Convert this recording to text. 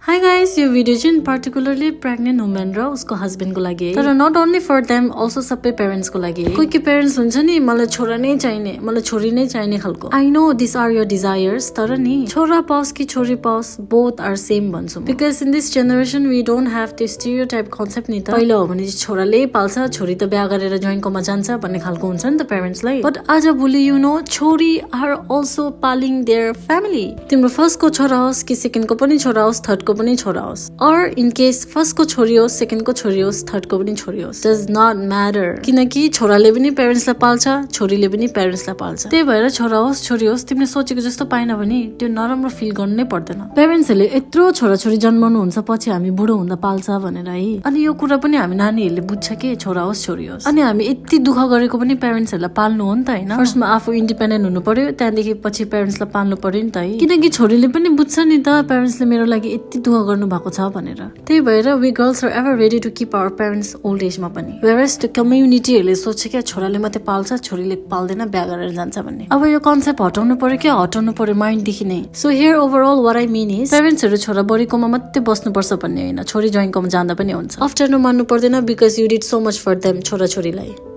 Hi guys, यो video चाहिँ particularly pregnant women र उसको husband को लागि है। तर not only for them, also सबै parents को लागि है। कोही parents हुन्छ नि मलाई छोरा नै चाहिने, मलाई छोरी नै चाहिने खालको। I know these are your desires, तर नि छोरा पाओस् कि छोरी पाओस्, both are same भन्छु म। Because in this generation we don't have the stereotype concept नि त। पहिला हो भने छोराले पाल्छ, छोरी त बिहा गरेर ज्वाइँकोमा जान्छ भन्ने खालको हुन्छ नि त parents लाई। But आज भोलि you know छोरी are also पालिङ their family। तिम्रो first को छोरा होस् कि second को पनि छोरा होस्, third को पनि छोरा होस्, or in case first को छोरी होस्, second को छोरी होस्, third को पनि छोरी होस्, does not matter। किनकि छोराले पनि parents लाई पाल्छ, छोरीले पनि parents लाई पाल्छ। त्यही भएर छोरा होस् छोरी होस् तिमीले सोचेको जस्तो पाएन भने त्यो नराम्रो फिल गर्नु नै पर्दैन। पेरेन्ट्सहरुले यत्रो छोराछोरी जन्माउनु हुन्छ पछि हामी बुढो हुँदा पाल्छ भनेर है। अनि यो कुरा पनि हामी नानीहरुले बुझ्छ के छोरा होस् छोरी होस्। अनि हामी यति दुःख गरेको पनि पेरेन्ट्सहरुलाई पाल्नु हो नि त हैन। फर्स्टमा आफू इन्डिपेन्डेन्ट हुनु पर्यो, त्यहाँदेखि पछि पेरेन्ट्सलाई पाल्नु पर्यो नि त है। किनकि छोरीले पनि बुझ्छ नि त पेरेन्ट्सले मेरो लागि यति दुःख गर्नु भएको छ भनेर। त्यही भएर we girls are ever ready to keep our parents old age मा पनि। whereas the community हरुले सोच्छ के छोराले मात्रै पाल्छ, छोरीले पाल्दैन, बिहा गरेर जान्छ भन्ने। अब यो कन्सेप्ट हटाउनु पर्यो के हटाउनु पर्यो माइन्ड देखि नै। So here overall what I mean is parents हरु छोरा बढीकोमा मात्रै बस्नु पर्छ भन्ने हैन, छोरी ज्वाइँकोमा जाँदा पनि हुन्छ। अफ्टरनो मान्नु पर्दैन because you did so much for them छोरा छोरीलाई।